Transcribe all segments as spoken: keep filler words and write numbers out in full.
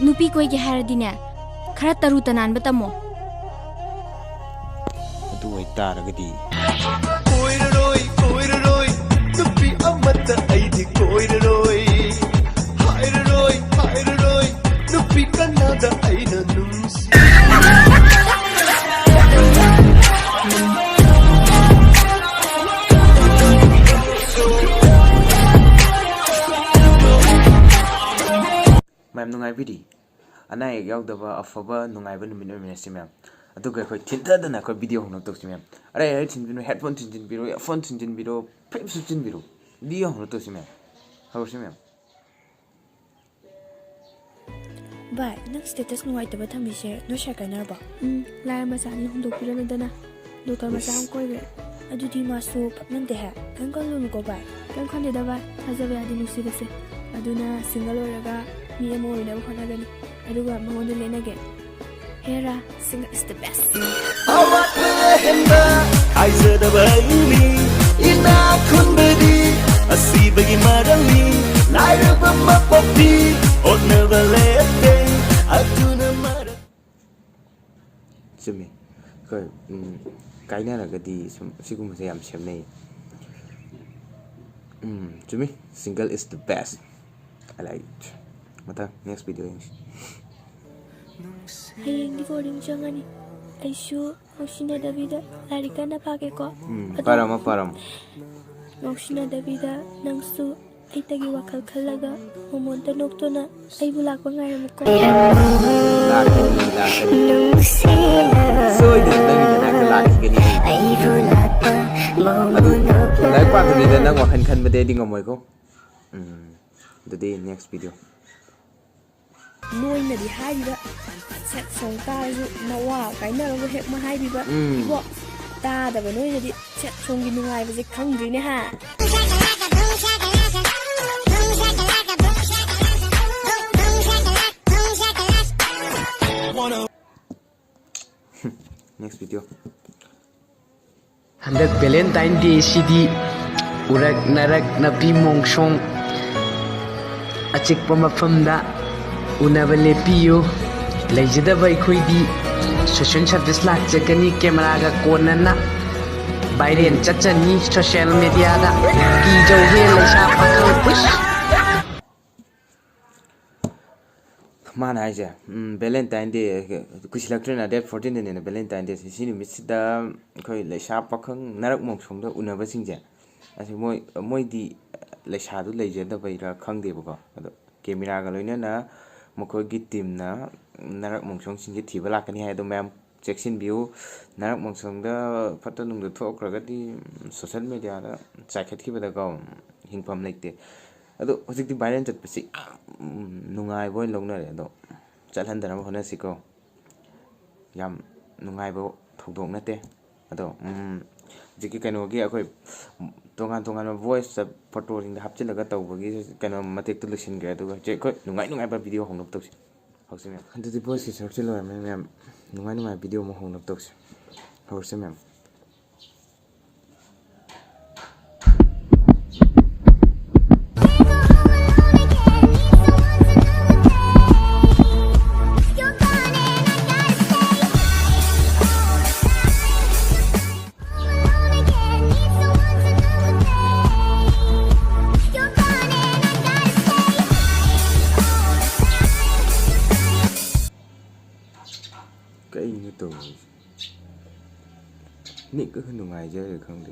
ꯅꯨꯄꯤ ꯀꯣꯏꯒꯦ ꯍꯥꯏꯔꯗꯤꯅꯦ, ꯈꯔ ꯇꯔꯨ ꯇꯅꯥꯟꯕ ꯇꯝꯃꯣ꯫ ꯑꯗꯨ ꯑꯣꯏꯇꯥꯔꯒꯗꯤ ꯀꯣꯏꯔꯔꯣꯏ, ꯀꯣꯏꯔꯔꯣꯏ, ꯅꯨꯄꯤ ꯑꯃꯠꯇ ꯑꯩꯗꯤ ꯀꯣꯏꯔꯔꯣꯏ꯫ ꯍꯥꯏꯔꯔꯣꯏ, ꯍꯥꯏꯔꯔꯣꯏ, ꯅꯨꯄꯤ ꯀꯅꯥꯗ ꯑꯩꯅ ꯅꯨꯡꯁꯤ꯫ ꯃꯌꯥꯝ ꯅꯨꯡꯉꯥꯏꯕꯤꯔꯤ? ꯑꯅꯥ ꯑꯌꯦꯛ ꯌꯥꯎꯗꯕ ꯑꯐꯕ ꯅꯨꯡꯉꯥꯏꯕ ꯅꯨꯃꯤꯠ ꯑꯣꯏꯃꯤꯟꯅꯁꯤ ꯃꯌꯥꯝ꯫ ꯑꯗꯨꯒ ꯑꯩꯈꯣꯏ ꯊꯤꯟꯊꯗꯅ ꯑꯩꯈꯣꯏ ꯚꯤꯗꯤꯑꯣ ꯍꯧꯅꯕ ꯇꯧꯁꯤ ꯃꯌꯥꯝ꯫ ꯑꯔꯩ ꯑꯔꯩ ꯊꯤꯟꯕꯤꯔꯣ, ꯍꯦꯠꯐꯣꯟ ꯊꯤꯟꯖꯤꯟꯕꯤꯔꯣ, ꯏꯌꯥꯔꯐꯣꯟ ꯊꯤꯟꯖꯤꯟꯕꯤꯔꯣ, ꯐ꯭ꯂꯤꯞꯁꯨ ꯊꯤꯟꯕꯤꯔꯣ, ꯚꯤꯗꯤꯑꯣ ꯍꯧꯅꯕ ꯇꯧꯁꯤ ꯃꯌꯥꯝ꯫ ꯍꯧꯔꯁꯤ ꯃꯌꯥꯝ꯫ ꯚꯥꯏ, ꯅꯪ ꯁ꯭ꯇꯦꯇꯁ ꯅꯨꯡꯉꯥꯏꯇꯕ ꯊꯝꯃꯤꯁꯦ ꯅꯣꯏ ꯁꯥꯏ ꯀꯥꯏꯅꯔꯕꯣ? ꯎꯝ, ꯂꯥꯏꯔ ꯃꯆꯥꯅꯤ, ꯍꯨꯟꯗꯣꯛꯄꯤꯔꯝꯃꯦꯗꯅ꯫ ꯗꯣꯛꯇꯔ ꯃꯆꯥ ꯑꯃ ꯏꯁ꯫ ꯀꯣꯏꯈ꯭ꯔꯦ꯫ ꯑꯗꯨꯗꯤ ꯃꯥꯁꯨ ꯐꯠꯃꯟꯗꯦꯍꯦ꯫ ꯀꯩꯝ ꯈꯜꯂꯨꯅꯨꯀꯣ ꯚꯥꯏ꯫ ꯀꯩꯝ ꯈꯟꯗꯦꯗ ꯚꯥꯏ, ꯊꯥꯖꯕ ꯌꯥꯗꯦ ꯅꯨꯡꯁꯤꯕꯁꯦ꯫ ꯑꯗꯨꯅ ꯁꯤꯡꯒꯜ ꯑꯣꯏꯔꯒ ꯃꯤ ꯑꯃ ꯑꯣꯏꯅꯕ ꯍꯣꯠꯅꯒꯅꯤ꯫ ꯑꯗꯨꯒ ꯃꯉꯣꯟꯗ ꯂꯦꯟꯅꯒꯦ꯫ ꯍꯦꯔꯥ, ꯁꯤꯡꯒꯜ is the best꯫ ꯑꯋꯥꯠꯄ ꯂꯩꯍꯟꯕ ꯍꯥꯏꯖꯗꯕ ꯑꯩꯅꯤ꯫ ꯏꯅꯥꯛ ꯈꯨꯟꯕꯗꯤ ꯑꯁꯤꯕꯒꯤ ꯃꯔꯝꯅꯤ꯫ ꯂꯥꯏꯔꯕ ꯃꯄꯣꯛꯇꯤ ꯍꯣꯠꯅꯕ ꯂꯦꯞꯇꯦ꯫ ꯑꯗꯨꯅ ꯃꯔꯝ ꯆꯨꯝꯃꯤ꯫ ꯑꯩꯈꯣꯏ, ꯎꯝ, ꯀꯥꯏꯅꯔꯒꯗꯤ ꯁꯨꯝ ꯁꯤꯒꯨꯝꯕꯁꯦ ꯌꯥꯝ ꯁꯦꯝꯅꯩ꯫ ꯎꯝ, ꯆꯨꯝꯃꯤ꯫ Single is the best꯫ I like it꯫ ꯃꯊꯪ next video ꯌꯦꯡꯁꯤ꯫ ꯍꯌꯦꯡꯗꯤ ꯕꯣꯔꯗꯤꯡ ꯆꯪꯉꯅꯤ꯫ ꯑꯩꯁꯨ ꯉꯥꯎꯁꯤꯟꯅꯗꯕꯤꯗ ꯂꯥꯏꯔꯤꯛ ꯀꯟꯅ ꯄꯥꯒꯦꯀꯣ꯫ ꯎꯝ, ꯑꯗꯣ ꯄꯥꯔꯝꯃꯣ, ꯄꯥꯔꯝꯃꯣ꯫ ꯉꯥꯎꯁꯤꯟꯅꯗꯕꯤꯗ ꯅꯪꯁꯨ ꯑꯩꯇꯒꯤ ꯋꯥꯈꯜ ꯈꯜꯂꯒ ꯃꯣꯃꯣꯟꯇ ꯅꯣꯛꯇꯨꯅ ꯑꯩꯕꯨ ꯂꯥꯛꯄ ꯉꯥꯏꯔꯝꯃꯨꯀꯣ꯫ ꯂꯥꯛꯀꯅꯤ, ꯂꯥꯛꯀꯅꯤ꯫ ꯁꯣꯏꯗꯅ ꯅꯪꯒꯤ ꯅꯅꯥꯛꯇ ꯂꯥꯛꯈꯤꯒꯅꯤ꯫ ꯑꯩꯕꯨ ꯂꯥꯛꯄ ꯑꯗꯨ ꯃꯣꯃꯣꯟ ꯅꯣꯛꯇꯨꯅ꯫ ꯂꯥꯏꯔꯤꯛ ꯄꯥꯗꯕꯤꯗ ꯅꯪ ꯋꯥꯈꯜ ꯈꯟꯕꯗꯤ ꯑꯩꯗꯤ ꯉꯝꯃꯣꯏꯀꯣ꯫ ꯎꯝ, ꯑꯗꯨꯗꯤ next video꯫ ꯅꯣꯏꯅꯗꯤ ꯍꯥꯏꯔꯤꯕ sad song ꯇꯥꯔꯁꯨ ꯅꯋꯥ ꯀꯥꯏꯅꯔꯒ ꯍꯦꯛ ꯃꯍꯥꯏꯕꯤꯕ ꯎꯝ꯫ ꯏꯕꯣ꯫ ꯇꯥꯗꯕ ꯅꯣꯏꯅꯗꯤ sad songꯒꯤ ꯅꯨꯡꯉꯥꯏꯕꯁꯦ ꯈꯪꯗ꯭ꯔꯤꯅꯦ ꯍꯥ꯫ Next video꯫ ꯍꯟꯗꯛ Valentine Day ꯁꯤꯗꯤ ꯎꯔꯛ ꯅꯔꯛ ꯅꯥꯄꯤ ꯃꯣꯡꯁꯣꯡ ꯑꯆꯤꯛꯄ ꯃꯐꯝꯗ ꯎꯅꯕ ꯂꯦꯞꯄꯤꯌꯨ꯫ ꯂꯩꯖꯗꯕ ꯑꯩꯈꯣꯏꯗꯤ ꯁꯣꯁꯦꯜ ꯁꯔꯚꯤꯁ ꯂꯥꯛꯆꯒꯅꯤ꯫ ꯀꯦꯃꯦꯔꯥꯒ ꯀꯣꯟꯅꯅ ꯚꯥꯏꯔꯦꯜ ꯆꯠꯆꯅꯤ ꯁꯣꯁꯦꯜ ꯃꯦꯗꯤꯌꯥꯗ꯫ ꯀꯤꯖꯧꯍꯦ ꯂꯩꯁꯥ ꯄꯥꯈꯪ꯫ ꯎꯏꯁ꯫ ꯃꯥꯅ ꯍꯥꯏꯁꯦ, ꯎꯝ, Valentine Day ꯀꯨꯏꯁꯤꯜꯂꯛꯇ꯭ꯔꯦꯅ, date fourteen ꯗꯅꯦꯅ Valentine Day꯫ ꯁꯤ ꯅꯨꯃꯤꯠꯁꯤꯗ ꯑꯩꯈꯣꯏ ꯂꯩꯁꯥ ꯄꯥꯈꯪ ꯅꯔꯛ ꯃꯣꯡꯁꯣꯡꯗ ꯎꯅꯕꯁꯤꯡꯁꯦ, ꯑꯁꯤ ꯃꯣꯏ, ꯃꯣꯏꯗꯤ ꯂꯩꯁꯥꯗꯨ ꯂꯩꯖꯗꯕꯩꯔꯥ ꯈꯪꯗꯦꯕꯀꯣ꯫ ꯑꯗꯣ ꯀꯦꯃꯦꯔꯥꯒ ꯂꯣꯏꯅꯅ ꯃꯈꯣꯏꯒꯤ ꯇꯤꯝꯅ ꯅꯔꯛ ꯃꯣꯡꯁꯣꯡꯁꯤꯡꯁꯦ ꯊꯤꯕ ꯂꯥꯛꯀꯅꯤ ꯍꯥꯏ꯫ ꯑꯗꯣ ꯃꯌꯥꯝ ꯆꯦꯛꯁꯤꯟꯕꯤꯌꯨ꯫ ꯅꯔꯛ ꯃꯣꯡꯁꯣꯡꯗ ꯐꯠꯇ ꯅꯨꯡꯗ ꯊꯣꯛꯈ꯭ꯔꯒꯗꯤ ꯁꯣꯁꯦꯜ ꯃꯦꯗꯤꯌꯥꯗ ꯆꯥꯏꯈꯠꯈꯤꯕꯗꯀꯣ ꯍꯤꯡꯐꯝ ꯂꯩꯇꯦ꯫ ꯑꯗꯣ ꯍꯧꯖꯤꯛꯇꯤ ꯚꯥꯏꯔꯦꯜ ꯆꯠꯄꯁꯤ ꯌꯥꯝ ꯅꯨꯡꯉꯥꯏꯕ ꯑꯣꯏꯅ ꯂꯧꯅꯔꯦ꯫ ꯑꯗꯣ ꯆꯠꯍꯟꯗꯅꯕ ꯍꯣꯠꯅꯁꯤꯀꯣ꯫ ꯌꯥꯝ ꯅꯨꯡꯉꯥꯏꯕ ꯊꯧꯗꯣꯛ ꯅꯠꯇꯦ꯫ ꯑꯗꯣ, ꯎꯝ, ꯍꯧꯖꯤꯛꯀꯤ ꯀꯩꯅꯣꯒꯤ ꯑꯩꯈꯣꯏ ꯇꯣꯉꯥꯟ ꯇꯣꯉꯥꯟꯕ ꯚꯣꯏꯁꯇ ꯐꯣꯇꯣꯁꯤꯡꯗ ꯍꯥꯞꯆꯤꯜꯂꯒ ꯇꯧꯕꯒꯤ ꯀꯩꯅꯣ ꯃꯇꯦꯛꯇꯨ ꯂꯣꯏꯁꯤꯟꯈ꯭ꯔꯦ꯫ ꯑꯗꯨꯒ ꯍꯧꯖꯤꯛ ꯑꯩꯈꯣꯏ ꯅꯨꯡꯉꯥꯏ ꯅꯨꯡꯉꯥꯏꯕ ꯚꯤꯗꯤꯑꯣ ꯍꯧꯅꯕ ꯇꯧꯁꯤ꯫ ꯍꯧꯁꯤ ꯃꯌꯥꯝ꯫ ꯑꯗꯨꯗꯤ ꯚꯣꯏꯁꯀꯤ ꯁꯔꯨꯛꯁꯤ ꯂꯣꯏꯔꯝꯃꯦ ꯃꯌꯥꯝ꯫ ꯅꯨꯡꯉꯥꯏ ꯅꯨꯡꯉꯥꯏꯕ ꯚꯤꯗꯤꯑꯣ ꯑꯃꯨꯛ ꯍꯧꯅꯕ ꯇꯧꯁꯤ꯫ ꯍꯧꯔꯁꯤ ꯃꯌꯥꯝ꯫ ꯀꯩꯅꯣ ꯇꯧꯔꯤꯁꯦ? ꯅꯤꯛꯑꯒ ꯅꯨꯡꯉꯥꯏꯖꯔꯦ ꯈꯪꯗꯦ꯫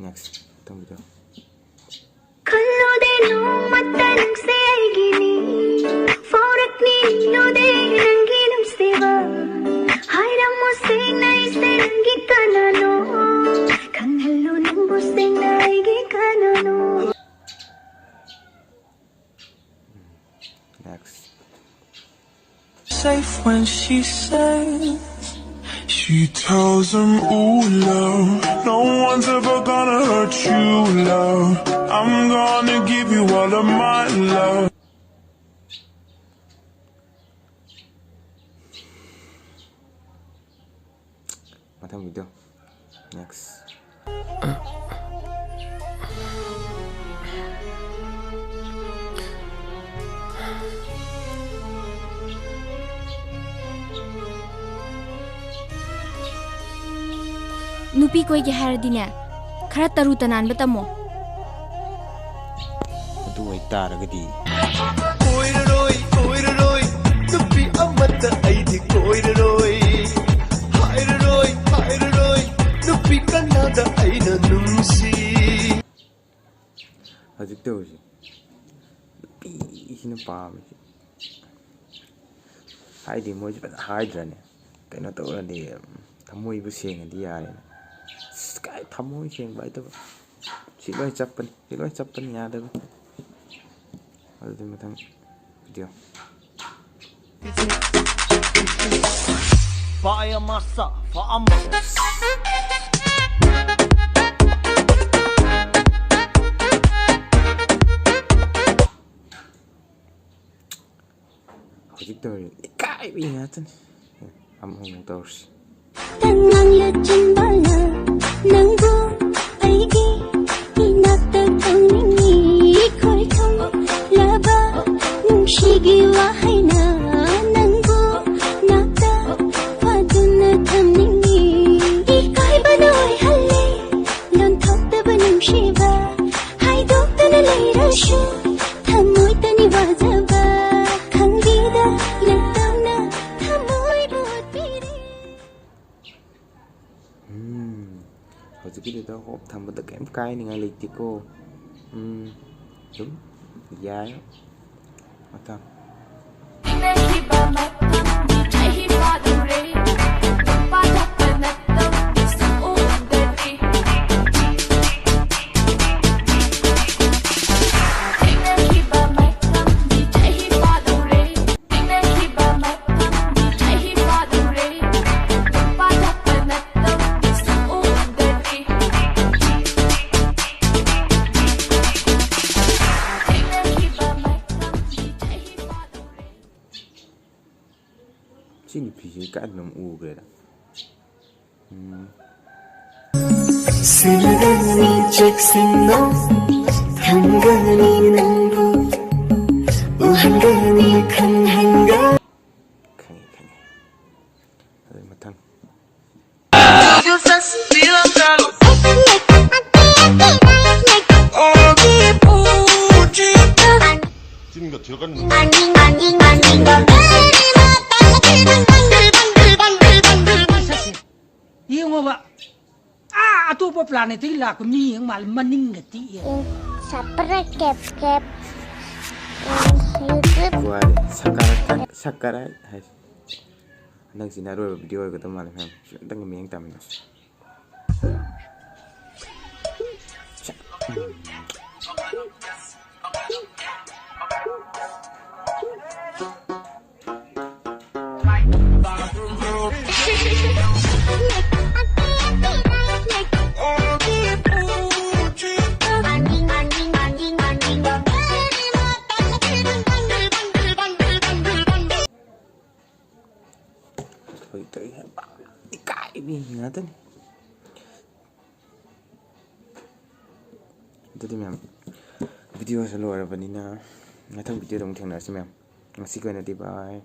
Next, ꯃꯊꯪꯒꯤꯗꯣ꯫ ꯈꯜꯂꯨꯗꯦ ꯅꯣꯡꯃꯇ ꯅꯪꯁꯦ ꯑꯩꯒꯤꯅꯤ, ꯐꯥꯎꯔꯛꯅꯤ ꯅꯤꯡꯂꯨꯗꯦ ꯅꯪꯒꯤ ꯅꯨꯡꯁꯤꯕ꯫ ꯍꯥꯏꯔꯝꯃꯨ ꯁꯦꯡꯅ ꯑꯩꯁꯦ ꯅꯪꯒꯤ ꯀꯅꯥꯅꯣ, ꯈꯪꯍꯜꯂꯨ ꯅꯪꯕꯨ ꯁꯦꯡꯅ ꯑꯩꯒꯤ ꯀꯅꯥꯅꯣ꯫ Next. Safe when she says, she tells him, "Ooh, love, no one's ever gonna hurt you, love. I'm gonna give you all of my love." ꯃꯊꯪ ꯚꯤꯗꯤꯑꯣ꯫ Next. ꯅꯨꯄꯤ ꯀꯣꯏꯒꯦ ꯍꯥꯏꯔꯗꯤꯅꯦ, ꯈꯔ ꯇꯔꯨ ꯇꯅꯥꯟꯕ ꯇꯝꯃꯣ꯫ ꯑꯗꯨ ꯑꯣꯏꯇꯥꯔꯒꯗꯤ ꯀꯣꯏꯔꯔꯣꯏ, ꯀꯣꯏꯔꯔꯣꯏ, ꯅꯨꯄꯤ ꯑꯃꯠꯇ ꯑꯩꯗꯤ ꯀꯣꯏꯔꯔꯣꯏ꯫ ꯍꯥꯏꯔꯔꯣꯏ, ꯍꯥꯏꯔꯔꯣꯏ, ꯅꯨꯄꯤ ꯀꯅꯥꯗ ꯑꯩꯅ ꯅꯨꯡꯁꯤ꯫ ꯍꯧꯖꯤꯛ ꯇꯧꯔꯤꯁꯦ ꯅꯨꯄꯤꯁꯤꯅ ꯄꯥꯝꯃꯤꯁꯦ꯫ ꯍꯥꯏꯗꯤ ꯃꯣꯏꯁꯦ ꯐꯖꯅ ꯍꯥꯏꯗ꯭ꯔꯅꯦ? ꯀꯩꯅꯣ ꯇꯧꯔꯗꯤ, ꯊꯃꯣꯏꯕꯨ ꯁꯦꯡꯉꯗꯤ ꯌꯥꯔꯦꯅꯦ꯫ ꯑꯁ, ꯀꯥꯏ ꯊꯃꯣꯏ ꯁꯦꯡꯕ ꯍꯥꯏꯗꯕ? ꯁꯤ ꯂꯣꯏ ꯆꯞꯄꯅꯤ, ꯁꯤ ꯂꯣꯏ ꯆꯞꯄꯅꯤ, ꯌꯥꯗꯕꯅꯤ꯫ ꯑꯗꯨꯗꯤ ꯃꯊꯪ video꯫ Fire massa, fire massa. ꯍꯧꯖꯤꯛ ꯇꯧꯔꯤ ꯏꯀꯥꯏꯕꯤ ꯉꯥꯛꯇꯅꯤ꯫ ꯑꯃꯨꯛ ꯑꯃꯨꯛ ꯇꯧꯔꯁꯤ꯫ ꯇꯉꯥꯡꯂ ꯆꯤꯟꯕꯥꯜꯅ ꯅꯪꯕꯨ ꯑꯩꯒꯤ ꯏꯅꯥꯛꯇ ꯀꯧꯅꯤꯡꯏ꯫ ꯈꯣꯏꯊꯨꯝꯂꯕ ꯅꯨꯡꯁꯤꯒꯤ ꯋꯥꯍꯩꯅ ꯅꯪꯕꯨ ꯅꯥꯛꯇ ꯐꯥꯗꯨꯅ ꯊꯝꯅꯤꯡꯏ꯫ ꯏꯀꯥꯏꯕꯅ ꯑꯣꯏꯍꯜꯂꯦ ꯂꯣꯟꯊꯣꯛꯇꯕ ꯅꯨꯡꯁꯤꯕ꯫ ꯍꯥꯏꯗꯣꯛꯇꯅ ꯂꯩꯔꯁꯨ ꯊꯃꯣꯏꯇꯅꯤ ꯋꯥꯖꯕ꯫ ꯈꯪꯕꯤꯗ ꯂꯦꯞꯇꯅ ꯊꯃꯣꯏꯕꯨ ꯑꯣꯠꯄꯤꯔꯦ꯫ ꯎꯝ, ꯍꯧꯖꯤꯛꯀꯤꯗꯨꯗ hope ꯊꯝꯕꯗ ꯀꯩꯝ ꯀꯥꯏꯅꯤꯡꯉꯥꯏ ꯂꯩꯇꯦꯀꯣ꯫ ꯎꯝ, ꯑꯗꯨꯝ ꯌꯥꯏ꯫ ꯃꯊꯪ꯫ ꯁꯤ ꯅꯨꯄꯤꯁꯦ ꯀꯥꯏꯗꯅꯣꯝ ꯎꯈ꯭ꯔꯦꯗ꯫ ꯎꯝ꯫ ꯁꯤꯜꯒꯅꯤ ꯆꯦꯛꯁꯤꯟꯅ ꯊꯝꯒꯅꯤ ꯅꯪꯕꯨ ꯎꯍꯟꯒꯅꯤ ꯈꯪꯍꯟꯒ ꯈꯪꯉꯦ, ꯈꯪꯉꯦ꯫ ꯑꯗꯨ ꯃꯊꯪ꯫ ꯆꯤꯟꯒ ꯊꯤꯔꯛꯀꯅꯨ꯫ ꯌꯦꯡꯉꯣꯕ, ꯑꯥ, ꯑꯇꯣꯞꯄ planetꯇꯒꯤ ꯂꯥꯛꯄ ꯃꯤ ꯌꯦꯡ ꯃꯥꯜꯂꯦ, ꯃꯅꯤꯡꯒ ꯇꯤꯛꯑꯦ꯫ ꯁꯞꯄꯔ ꯀꯦꯞ ꯀꯦꯞ꯫ ꯎꯝ, YouTube꯫ ꯋꯥꯔꯦ꯫ ꯁꯛꯀꯥꯔ ꯍꯥꯏꯁꯦ꯫ ꯍꯟꯗꯛꯁꯤꯅ ꯑꯔꯣꯏꯕ video ꯑꯣꯏꯒꯗꯕ ꯃꯥꯜꯂꯦ ꯃꯌꯥꯝ꯫ ꯑꯝꯇꯪꯒ ꯃꯤꯠꯌꯦꯡ ꯇꯥꯃꯤꯟꯅꯁꯤ꯫ ꯍꯧꯖꯤꯛꯇ ꯑꯩ ꯍꯦꯛ ꯏꯀꯥꯏꯕꯤ ꯉꯥꯛꯇꯅꯤ꯫ ꯑꯗꯨꯗꯤ ꯃꯌꯥꯝ, videoꯁꯦ ꯂꯣꯏꯔꯕꯅꯤꯅ ꯃꯊꯪ videoꯗ ꯑꯃꯨꯛ ꯊꯦꯡꯅꯔꯁꯤ ꯃꯌꯥꯝ꯫ ꯉꯁꯤꯒꯤ ꯑꯣꯏꯅꯗꯤ bye꯫